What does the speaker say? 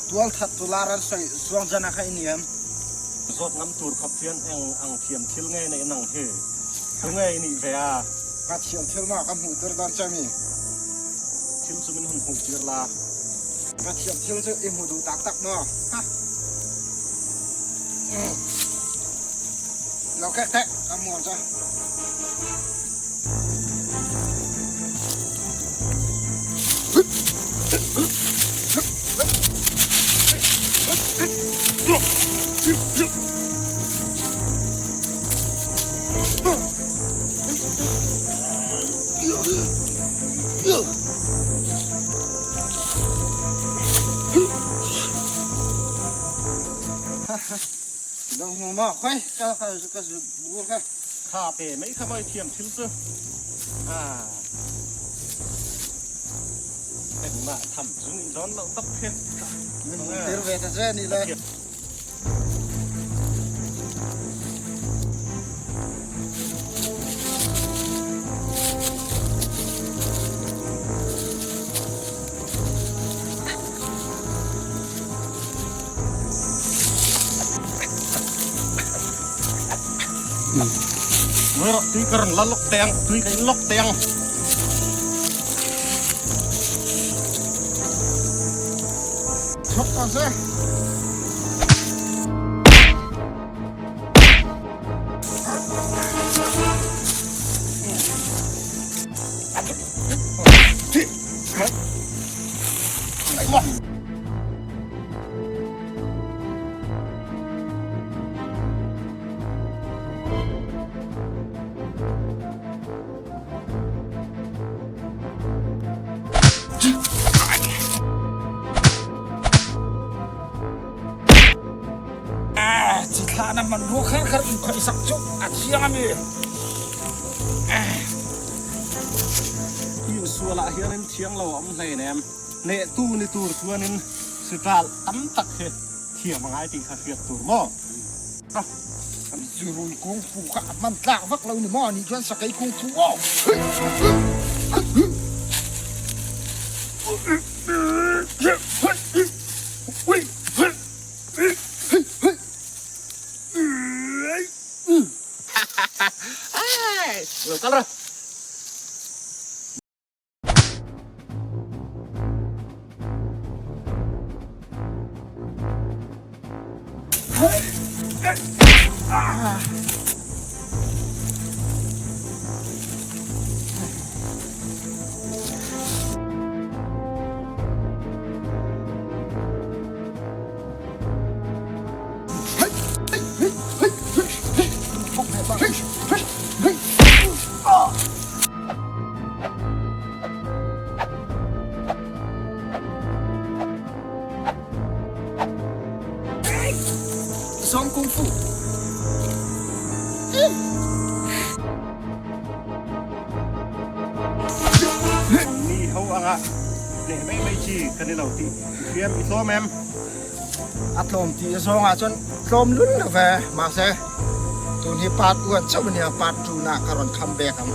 Tual that tu lar an sawi zuang jan ah kha i ni em? Zawt ngam tur khawp hian eng ang thiam thil nge neih nang hi? Tu nge i nih ve a? Ka thiam thil mah ka hmuh tir dawn che mi? Thil chu min hun hmuh tir la. Ka thiam thil chu i hmu duh tak tak maw? Ha. Lo khek teh, ka hmu ang che. Lo hmu maw? Khoi, ka ka zut bur kha. Kha pe mai kha mawi thiam thil chu. Ah. Engmah tham chu nih dawn loh tak khi. Min hmu tir ve ta che ni le. Nui rawh tui ka rawn la lawk teh ang tui ka in lawk teh ang. Chhawk ta se. Cithlah na hmanrua kher kher in khoihsak cu a thiang ami. Hi sual ah hian in thiang lo a um hleinem. Hnehtu ni tur chuanin siṭal tam tak hi thiam a ngai tih kha hriat tur maw? Zurui kungfu kha a hman tlak vak lo ni maw? Nih chuan sakei kungfu aw! Lo kal rawh. Sawm kung fu. Ni ho anga hneh mai mai chi ka ni lo tih i hriam i tlawm em? A tlawm tih zawngah chuan tlawm lul lo ve. Mahse, tun hi part 1 chauh a nia, part 2 nah ka rawn kham bek ang.